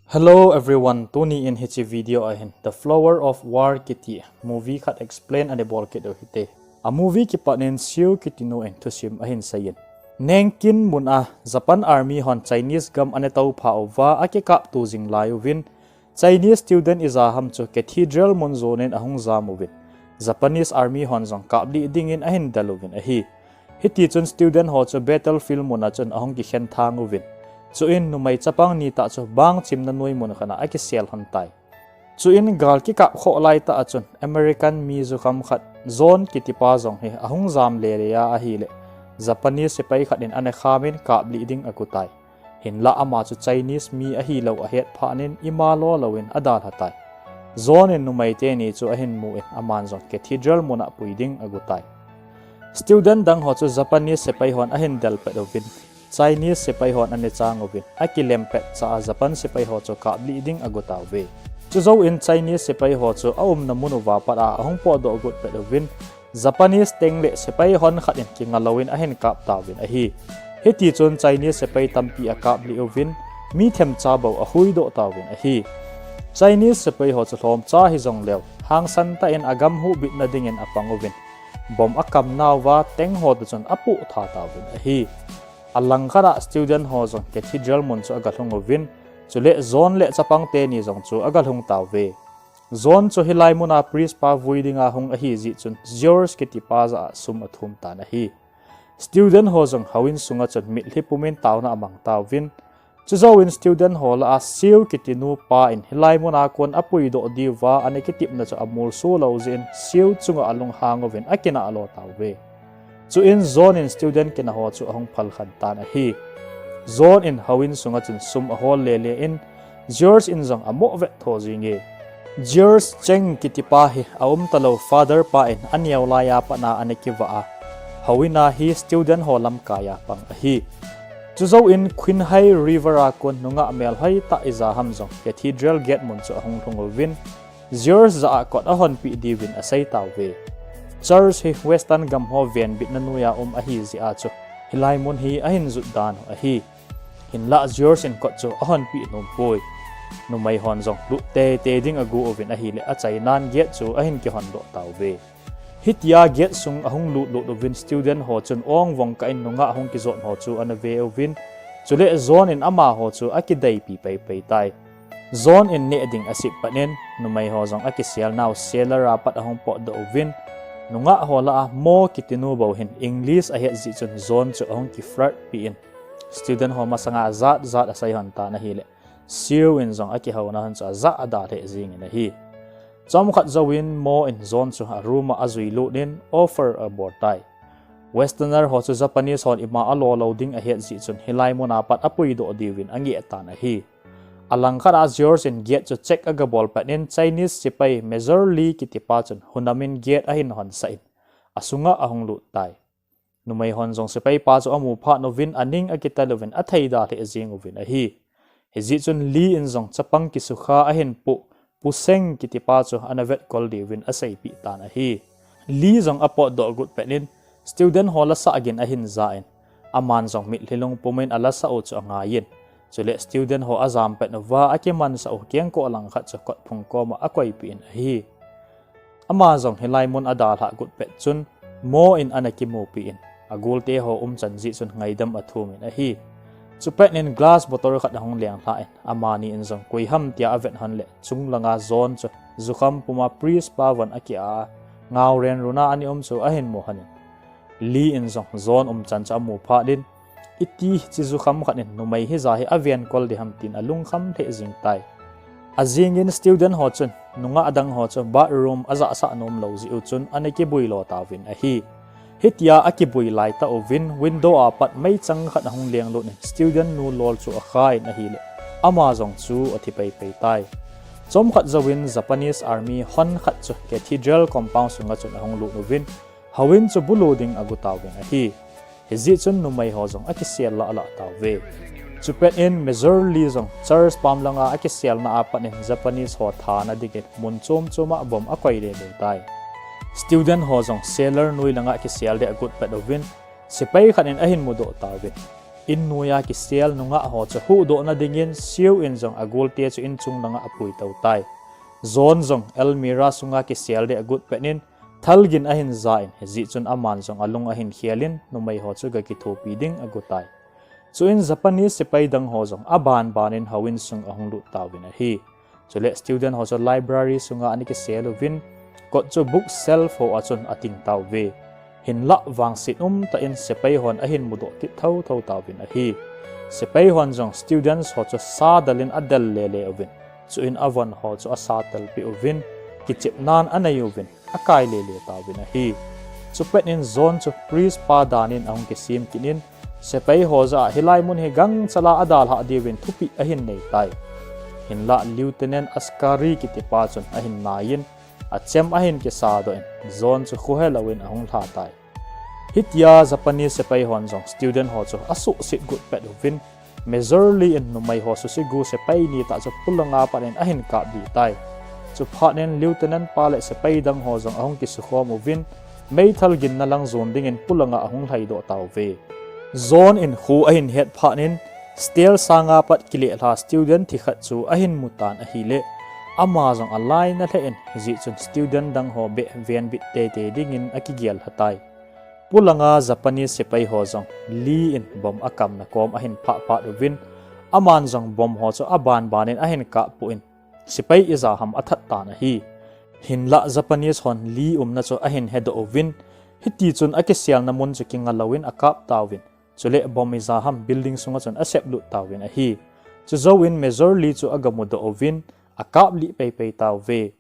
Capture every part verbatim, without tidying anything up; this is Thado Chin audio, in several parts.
Hello everyone, tuni in hiche video a hin The Flower of War kiti movie khat explain ana bol kit u hite. A movie kipat in Seo kiti nu in thusim ahin seiyin. Nanking mun a Japan Army hon Chinese gam ana toupha uva akikaptou jing lai uvin, Chinese student ijat ham chu cathedral mun jon in ahung jam uvin, Japanese Army hon jong kaplih dingin ahin del uvin ahi. Hiti chun student ho chu battlefield mun a chun ahung kikhen thang uvin. Chuin numei chapang ni tah chu bang chimna noi mun khat a akisel lhon tai. Chuin gal kikap khoh lai tah a chun American mi jukham khat John kiti pa jong hi ahung jam lele a ahileh Japanese sepai khat in ana kham in kaplih ding agot tai. Hinlah ama chu Chinese mi ahilou ahet phat in ima lo louvin adalha tai. John in numei teni chu ahin mu in aman jong cathedral mun a pui ding agot tai. Student dang ho chu Japanese sepai hon ahin del pet uvin, Chinese sepai hon ana chang uvin, akilem pet cha a Japan sepai ho chu kaplih ding agot tauve. Chujou in Chinese sepai ho chu aumna mun uva pat a ahung potdoh got pet uvin, Japanese teng le sepai hon khat in kinga louvin ahin kap tauvin ahi. Hiti chun Chinese sepai tampi akaplih uvin, mi themcha bou ahuhdoh tauvin ahi. Chinese sepai ho chu lhomcha hijong leu, hangsan tah in agam huhbitna dingin apang uvin, bomb akam nauva tank ho toh chun apoh tha tauvin ahi. Alangkhat a student ho jong cathedral mun chu aga lhung uvin, chuleh John le chapang teni jong chu aga lhung tauve. John chu hilai mun a priest pa vui dinga hung ahi jeh chun George kiti pa jah a sum athum tan ahi. Student ho jong houin sunga chun mitlhi pum in taona amang tauvin. Chujou in student ho lah a Seo kiti nu pa in hilai mun a kon apui doh diuva ana kitepna chu amolso lou jeh in Seo chunga alunghang uvin akinah lo tauve. Chuin John in student kinah ho chu ahung phal khen tan ahi. John in houin sunga chun sum ahol lele in George in jong amoh vet tho jinge. George Cheng kiti pa hi aum talou father pa in aneo lai a pat a ana kivah a, houin a hi student ho lamkai a pang ahi. Chujou in Qinghai River a kon nungah melhoi tah ijat ham jong cathedral gate mun chu ahung lhung uvin, George jah a kot ahonpeh diuvin asei tauve. Church hi Western gam ho venbitna noi a um ahi jeh a chu hilai mun hi ahin jot dan u ahi. Hinlah George in kot chu ahonpeh nom poi. Numei hon jong lut teitei ding agot uvin ahileh achainan gate chu ahin kihon doh tauve. Hitia gate sung ahung lut lut uvin student ho chun ong vong kah in nungah hung kijon ho chu ana ve uvin, chuleh John in amaho chu akideipi peipei tai. John in neh ding asep phat in, numei ho jong akisel nau cellar a pat ahung potdoh uvin, nungah ho lah a Mo kiti nu bou hin English ahet jeh chun John chu ahung kiflirt peh in, student ho masanga jat jat asei lhon tan ahileh, Seo in jong akihouna hon chu ajah ada lheh jingin ahi. Chomkhat jouvin Mo in John chu a room a ajui lut in offer abol tai. Westerner ho chu Japanese hon ima alo lou ding ahet jeh chun hilai mun a pat apui doh diuvin angeh tan ahi. Alangkhat a George in gate chu check aga bol phat in Chinese sepai Major Lee kiti pa chun hunam in gate ahin honsah in asunga ahung lut tai. Numei hon jong sepai pa chu amu phat uvin aning akitel uvin athei da lheh jing uvin ahi. Hijeh chun Lee in jong chapang kisukha ahin poh Pu Seng kiti pa chu ana vetkol diuvin aseipeh tan ahi. Lee jong apotdoh got phat in student ho lasah gin ahin ja in, aman jong mitlhi lungpum in alasah u chu angai in, chuleh student ho ajam pet uva akimansah u kengkoh langkhat chu kotphung koma akoipeh in ahi. Ama jong hilai mun adalhah got pet chun Mo in ana kimupi in, agolte ho umchan jeh chun ngaidam athum in ahi. Chupet in glass bottle khat ahung lenglha in, amani in jong koi ham tia avet lhon leh, chung langa John chu jukham puma priest pa von aki-a a, ngaoren runa ana um chu ahin mu lhon in, Lee in jong John umchan chu amu phat in, iti hiche jukham khat in numei hija hi avenkol ding ham tin alungkham lheh jing tai. Ajing in student ho chun nungah dang ho chu bathroom ajahsah nom lou jeh u chun ana kibui lo tauvin ahi. Hitia akibui laitah uvin window a pat meichang khat ahung lenglut in student nu lol chu akha in ahileh, ama jong chu athi peipei tai. Chomkhat jouvin Japanese army hon khat chu cathedral compound sunga chun ahung lut uvin, houin chu bulu ding agot tauvin ahi. Hijeh chun numei ho jong akisel lahlah tauve. Chupet in Major Lee jong church pam langa akiselna a pat in Japanese ho thana dingin mun chom choma bomb akoi lele tai. Student ho jong cellar noi langa kisel ding agot pet uvin, sepai khat in ahin mudoh tauvin, In noiya kisel nungah ho chu huhdohna dingin Sue in jong agolte chu inchung langa apui tou tai. John jong almirah sunga kisel ding agot pet in thalgin ahin ja in, hijeh chun aman jong alung ahin khel in numei ho chu gakithopi ding agot tai. Chuin Japanese sepai dang ho jong abanban in houin sung ahung lut tauvin ahi. Chule student ho chu library sunga ana kisel uvin, kot chu bookshelf ho a chun ating tauve. Hinlah vangset umtah in sepai hon ahin mudoh kit thotho tauvin ahi. Sepai hon jong students ho chu sa del in adel lele uvin, chuin avon ho chu asa telpeh uvin, kichepnan anei uvin, akai lele tauvin ahi. Chupet in John chu priest pa dan in ahung kisem kit in, sepai ho jah a hilai mun hi gangchal a adalhah diuvin thupeh ahin nei tai. Hinlah Lieutenant Askari kiti pa chun ahin nai in, achem ahin kisadoh in, John chu khohe louvin ahung lha tai. Hitia Japanese sepai hon jong student ho chu asuhset got pet uvin, Major Lee in numei ho suse gu sepai ni tah chu polanga pat in ahin kap dih tai. Chuphat in Lieutenant pa le sepai dang ho jong ahung kisukhom uvin, meithal ginna lang jon dingin polanga ahung lhaidoh tauve. John in kho ahin het phat in, stair sanga pat kilelha student thi khat chu ahin mu tan ahile, ama jong alainat lheh in, hijeh chun student dang ho beh venbit teitei dingin akigel lha tai. Polanga Japanese sepai ho jong Lee in bomb akamna kom ahin phah phat uvin, aman jong bomb ho chu abanban in ahin kap poi, sepai ijat ham athat tan ahi. Hinlah Japanese hon Lee umna chu ahin hedoh uvin, hitichun akiselna mun chu kinga louvin akap tauvin, chule bomb ijat ham building sunga chun asep lut tauvin ahi. Chujouvin Major Lee chu agamudoh uvin, akaplih peipei tauve.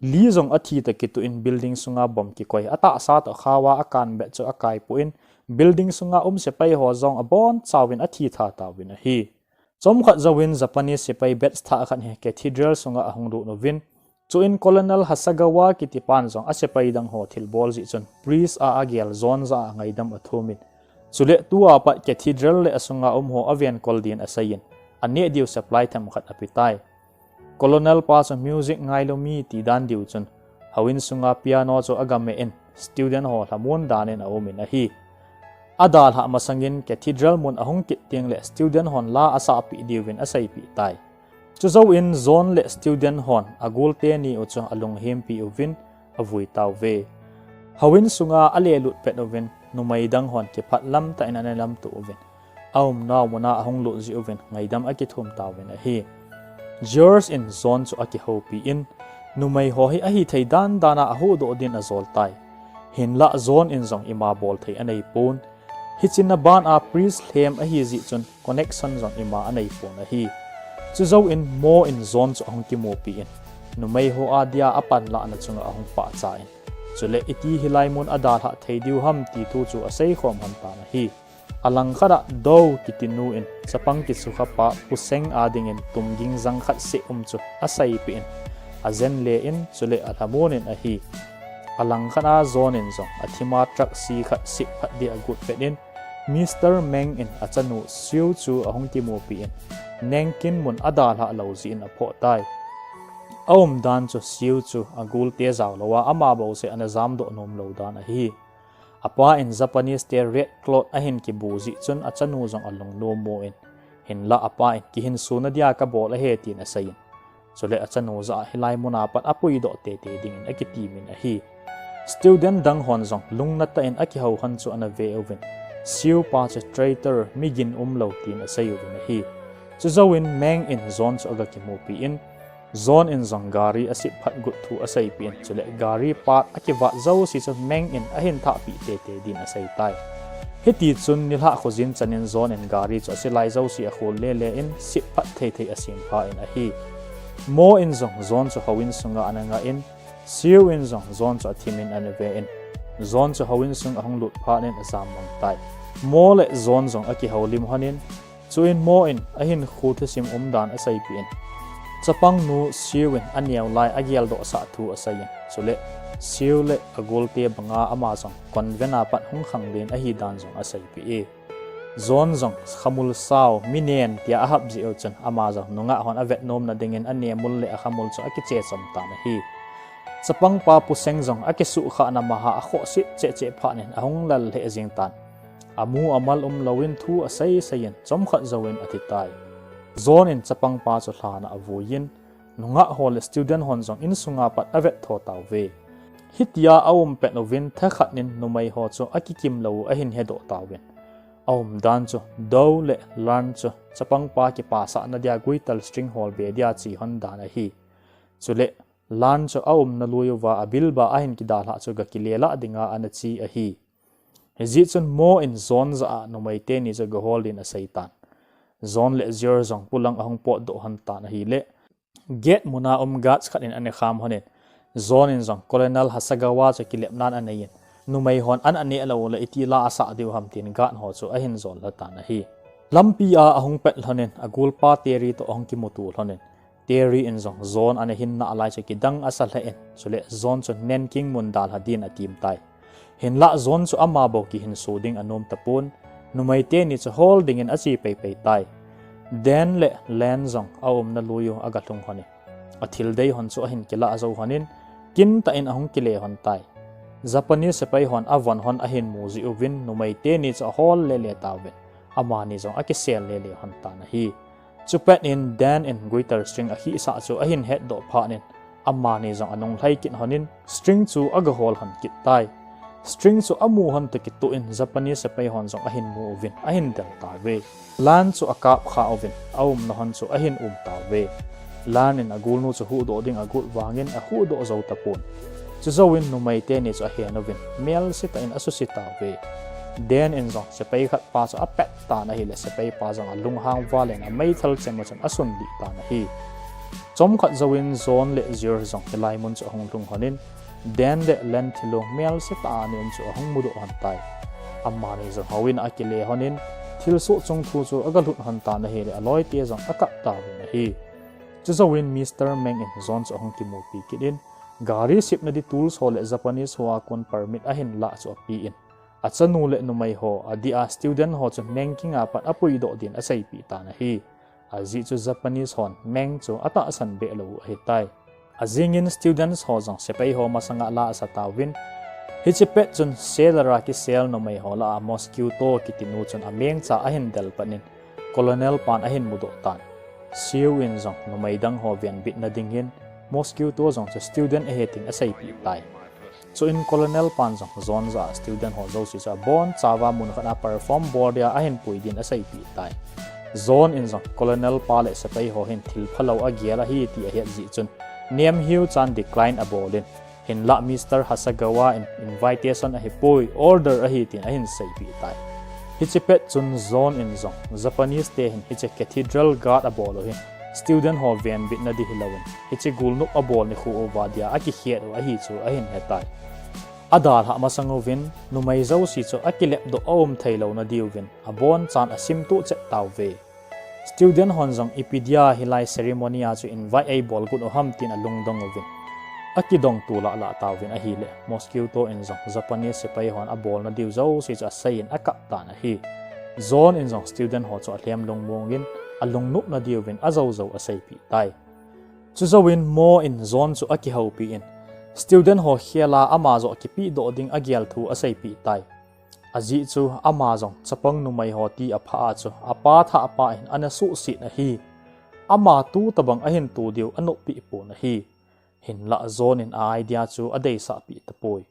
Lee jong athi toh kitoh in building sunga bomb kikoi atahsa toh khaova akanbet chu akai poi, building sunga um sepai ho jong abonchauvin athi tha tauvin ahi. Chomkhat jouvin Japanese sepai batch thah khat hi cathedral sunga ahung lut uvin, chuin Colonel Hasegawa kiti pan jong asepai dang ho thilbol jeh chun priest a agel John jah a ngaidam athumin, chule tua pat cathedral le asunga um ho avenkol din aseiyin, aneh diu supply themkhat apetai. Colonel pa chu music ngailou mi ti dan diu chun, houin sunga piano chu agameh in, student ho lhamon dan in aumin ahi. Adalhah masangin cathedral mun ahung kit tengle student hon la asahpeh diuvin aseipeh tai. Chujouvin John le student hon agolte ni u chu alunghempi uvin avui tauve. Houin sunga alelut pet uvin, numei dang hon kiphat lamtah in ana lamto uvin, aumnau muna ahung lut jeh uvin ngaidam akithum tauvin ahi. George in John chu akihoupi in, numei ho hi ahithei dandan a ahuhdoh din ajol tai. Hinlah John in jong ima bolthei aneipon, hiche na ban a priest lhem ahijeh chun connection jong ima aneipon ahi. Chujouvin Mo in John chu ahung kimupi in, numei ho adia apanlahna chunga ahung pahcha in, chule iti hilai mun adalhah thei diu ham ti thu chu aseikhom lhon tan ahi. Alangkhat a Dou kiti nu in chapang kisukha pa Pu Seng a dingin tumging jang khat seh um chu aseipeh in, ajen le in chule alhamon in ahi. Alangkhat a John in jong athima truck si khat sep phat dia agot pet in, Mister Meng in achanu Siu chu ahung kimupi in, Nanking mun adalhah lou jeh in aphoh tai. Aumdan chu Siu chu agolte jaolouva ama bouseh ana jamdoh nomlou dan ahi. Apa in Japanese te red cloth ahin kibu jeh chun achanu jong alungnom mo in, hinlah apa in kihinsona dia kabol ahi tin aseiyin, chule achanu jah a hilai muna pat apuidoh teitei dingin akitimin ahi. Student dang hon jong lungna tah in akihou lhon chu ana ve uvin, Siu pa chu traitor, mi gin umlou tin asei uvin ahi. Chujouvin Meng in John chu agakimupi in, John in jong gari asep phat got thu aseipeh in, chule gari part akivat jouse chu Meng in ahin thahpeh teitei din aseitai. Hitichun nilhah khojin chan in John in gari chu asilai jouse akhol lele in sep phat theithei asempha in ahi. Mo in jong John chu houin sunga ana ngah in, Siu in jong John chu athimin ana ve in, John chu houin sung ahung lut phat in ajam mang tai. Mo le John jong akihoulim lhon in, chuin Mo in ahinkho thusim umdan aseipeh in, chapangnu Siu in aneo lai ageldohsah thu aseiyin, chule Siu le agolte banga ama jong convent a pat hung khang din ahidan jong aseipeh e. John jong khamul sao, mi nen tia ahap jeh u chun ama jong nungah hon avetnomna dingin anemul le akhamul chu akiche chom tan ahi. Chapangpa Pu Seng jong akisuhkhahna maha akhohset cheh cheh phat in ahung lal lheh jeng tan. Amu amal umlouvin thu asei seiyin chomkhat jouvin athi tai. John in chapangpa chu lhan a avuiyin, nungah ho le student hon jong insunga pat avet tho tauve. Hitia aum pet uvin thakhat in numei ho chu akikim lou u ahin hedoh tauvin, aumdan chu Dow le Lan chu chapangpa kipasah nadia guitar string hol be dia che hon dan ahi. Chule Lan chu aumna lui uva abilba ahin kidalhah chu gakile lah dinga ana che ahi. Hijeh chun Mo in John jah a numei teni chu gahol din asei tan. John le Jer jong pulang ahung potdoh hon tan ahile, gate muna um guards khat in ana kham honin, John in jong Colonel Hasegawa chu kilepnan aneiyin, numei hon an aneh lou le iti la asah diu ham tin guard ho chu ahin jol lha tan ahi. Lampi a ahung pet lhonin agulpa Terry toh ahung kimuto lhonin, Terry in jong John ana hinna lai chu kidang asa lheh in, chule John chu Nanking mun dalha din atim tai. Hinlah John chu ama bou kihinso ding anom tapon, numei teni chu hol dingin ache peipei tai. Dan le Lan jong aumna lui u agalhung honin, athil dei hon chu ahin kilah jou honin, kintah in ahung kile hon tai. Japanese sepai hon avon hon ahin mu jeh uvin numei teni chu ahol lele tauvin, amani jong akisel lele hon tan ahi. Chupet in Dan in guitar string akhisah chu ahin hetdoh phat in, amani jong anung lhai kit honin string chu agahol hon kit tai. String chu amu hon toh kitoh in Japanese sepai hon jong ahin mu uvin ahin del tauve. Lan chu akap kha uvin aumna hon chu ahin um tauve. Lan in agulnu chu huhdoh ding agot vangin ahuhdoh jou tapon. Chujouvin numei teni chu ahen uvin melse tah in asuse tauve. Dan in jong sepai khat pa chu apet tan ahile sepai pa jong alunghang val in ameithal chem a chun asun dih tan ahi. Chomkhat jouvin John le Jer jong hilai mun chu ahung lhung honin, Dan le Lan thilong melse tah a ana um chu ahung mudoh hon tai. Amani jong houin a akile honin, thilsoh chung thu chu agalhut hon tan ahile aloite jong akap tauvin ahi. Chujouvin Mister Meng in John chu ahung kimupi kit in, gari sepna di tools ho le Japanese ho a kon permit ahin lah chu apen, achanu le numei ho adeh a student ho chu Nanking a pat apuidoh din aseipeh tan ahi. Ajeh chu Japanese hon Meng chu atahsan beh lou u ahitai. Ajingin students ho jong sepai ho masanga la asa tauvin, hiche pet chun sailor a kisel numei ho lah a Mosquito kitinu chun amengcha ahin del panin, Colonel pan ahin mudoh tan. Sue in jong numei dang ho venbitna dingin Mosquito jong chu student ahi tin aseipeh tai. Chuin Colonel pan jong John jah a student ho jouse chu abonchauva mun khat a perform bol dia ahin pui din aseipeh tai. John in jong Colonel pa le sepai ho hin thil phalou agel ahi ti ahet jeh chun, nemhiu chan decline abol in, hinlah Mister Hasegawa in invitation ahipoi, order ahi tin ahin seipeh tai. Hiche pet chun John in jong Japanese te hin hiche Cathedral Guard abol u hi student ho venbitna di hilouvin, hiche gulnop abol nikho uva dia akikhet u ahi chu ahin hetai. Adalhah masang uvin, numei jouse chu akilepdoh aum theilouna diuvin abonchan asimtoh chet tauve. Student hon jong ipi dia hilai ceremony a chu invite eibol got u ham tin alungdong uvin, akidong tulahlah tauvin ahile, Mosquito in jong Japanese sepai hon abolna diu jouse chu aseiyin akap tan ahi. John in jong student ho chu alhem lungmongin, alungnopna diuvin ajoujou aseipeh tai. Chujouvin Mo in John chu akihoupi in, student ho khel a ama joh kipehdoh ding agel thu aseipeh tai. Ajeh chu ama jong chapang numei ho ti aphah a chu apa thahpa hin ana suhset ahi. Ama tu tobang ahin tu diu anoppeh pon ahi. Hinlah John in a idea chu adeisahpeh tapoi.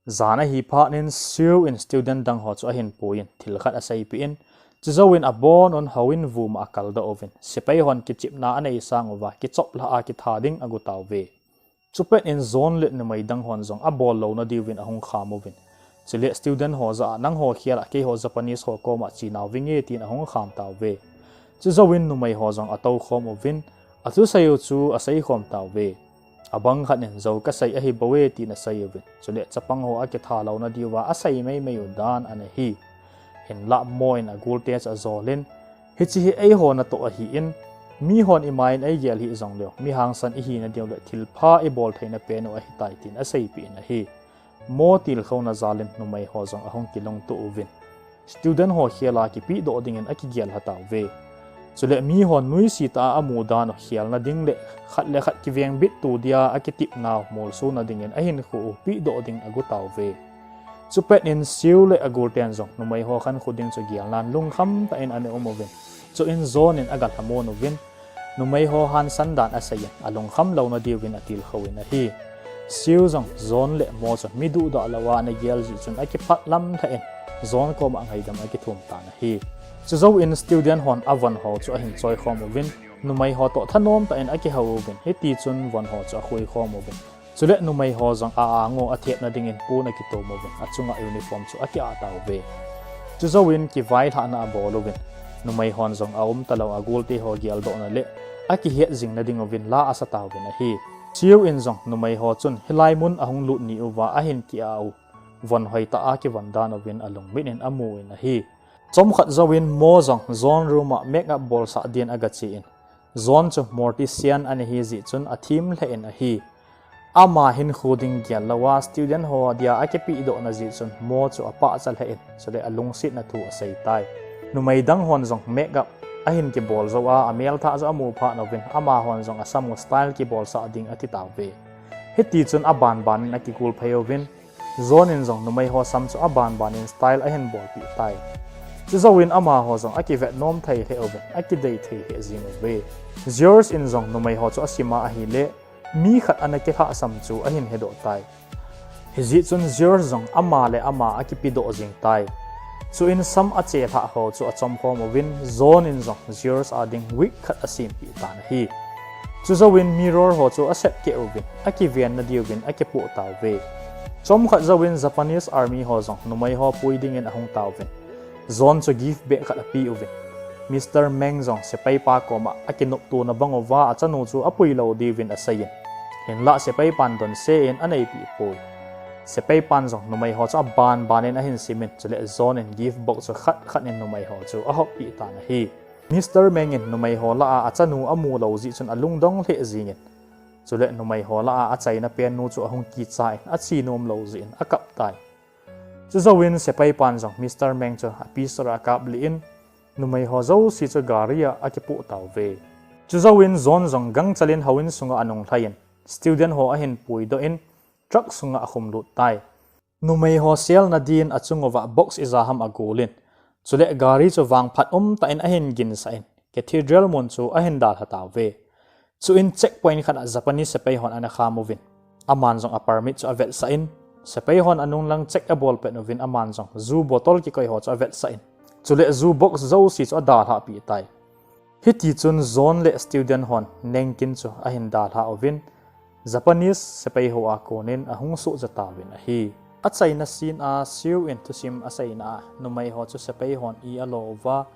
Jan ahi phat in Sue in student dang ho chu ahin puiyin thil khat aseipeh in, chujouvin abonin houin vum a akaldoh uvin, sepai hon kichepna anei sang uva kichoplhah a kitha ding ago tauve. Chupet in John le numei dang hon jong abol louna diuvin ahung kham uvin, chule student ho jah a, nangho khel a keiho Japanese ho koma che nauvinge tin ahung kham tauve. Chujouvin numei ho jong atoukhom uvin, athusei u chu aseikhom tauve. Abang khat in jou kasei ahibouve tin asei uvin, chule chapang ho akitha louna diuva asei meimei u dan ana hi. Hinlah Mo in agolte chu ajolin, hiche hi eiho natoh ahin, mihon ima in eigel hih jongleu, mi hangsan ihina diu le thilpha ibol theina pen u ahitai tin aseipeh in ahi. Mo tilkhouna jal in numei ho jong ahung kilungto uvin, student ho khel a kipehdoh dingin akigel lha tauve. Chule mihon nuisat a amu dan u khelna ding le khat le khat kivengbit to dia akitepna u molsona dingin ahinkho u pehdoh ding ago tauve. Chupet in Siu le agol ten jong numei ho khankho ding chu gelnan lungkham tah in ana um uvin. Chuin John in agalhamon uvin, numei ho hansan dan aseiyin, alungkham louna diuvin atilkhouvin ahi. Siu jong John le Mo chu mi duhdah louva ana gel jeh chun akipah lamlhah in, John koma ngaidam akithum tan ahi. Chujouvin student hon avon ho chu ahin choikhom uvin, numei ho toh thanom tah in akihou uvin, hitichun von ho chu akhuikhom uvin. Chule numei ho jong a-ang u athepna dingin pon akitom uvin, achunga uniform chu akiah tauve. Chujouvin kivailhahna abol uvin, numei hon jong aumtalou agolte ho geldohna le akihet jingna dinguvin la asa tauvin ahi. Siu in jong numei ho chun hilai mun ahung lut ni uva ahin ki-ah u von hoitah a kivon dan uvin alungmit in amun ahi. Chomkhat jouvin Mo jong John room a makeup bolsah din agachen, John chu mortician ana hi jeh chun athem lheh in ahi. Ama hinkho ding gel louva student ho dia akipehdohna jeh chun Mo chu apahcha lheh in, chule alungsetna thu aseitai. Numei dang hon jong makeup ahin kibol jouva amelthah joh amu phat uvin, amahon jong asam u style kibolsah ding atitauve. Hitichun abanban in akigol phei uvin, John in jong numei ho sam chu abanban in style ahin bolpeh tai. Chujouvin amaho jong akivet nom thei lheh uvin, akidei thei lheh jing uve. George in jong numei ho chu asima ahile, mi khat ana kilhahsam chu ahin hedoh tai. Hijeh chun George jong ama le ama akipedoh jing tai. Chuin sam achelhah ho chu achomkhom uvin, John in jong George a ding wig khat asempeh tan ahi. Chujouvin mirror ho chu asep keh uvin, akivenna diuvin akipoh tauve. Chomkhat jouvin Japanese army ho jong numei ho pui dingin ahung tauvin, John chu gift bag khat ape uvin, Mister Meng jong sepaipa koma akinoptona bang uva achanu chu apui lou diuvin aseiyin, hinlah sepaipan donse in aneipeh poi. Sepaipan jong numei ho chu abanban in ahin simin, chule John in gift box chu khat khat in numei ho chu ahoppeh tan ahi. Mister Meng in numei ho lah a achanu amu lou jeh chun alungdong lheh jengin, chule numei ho lah a achaina pennu chu ahung kicha in ache nom lou jeh in akap tai. Chujouvin sepaipan jong Mister Meng chu apistol a akaplih in, numei ho jouse chu gari a akipoh tauve. Chujouvin John jong gangchal in houin sunga anunglhai in, student ho ahin puidoh in, truck sunga akhumlut tai. Numei ho selna din achung uva box ijat ham agol in, chule gari chu vangphat umtah in ahin ginsah in, cathedral mun chu ahin dalha tauve. Chuin checkpoint khat a Japanese sepai hon ana kham uvin, aman jong a permit chu avetsah in, sepai hon anunglang check abol pet uvin, aman jong ju bottle kikoi ho chu avetsah in, chule ju box jouse chu adalhah peh tai. Hitichun John le student hon nengkin chu ahin dalhah uvin, Japanese sepai ho a konin ahung sohcha tauvin ahi. Achaina scene a Siu in thusim aseina a numei ho chu sepai hon i alo uva,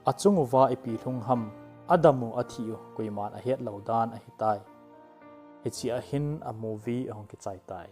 achung uva ipi lhung ham, adam u athi u koiman ahet lou dan ahitai. Hichea hin a movie ahung kichai tai.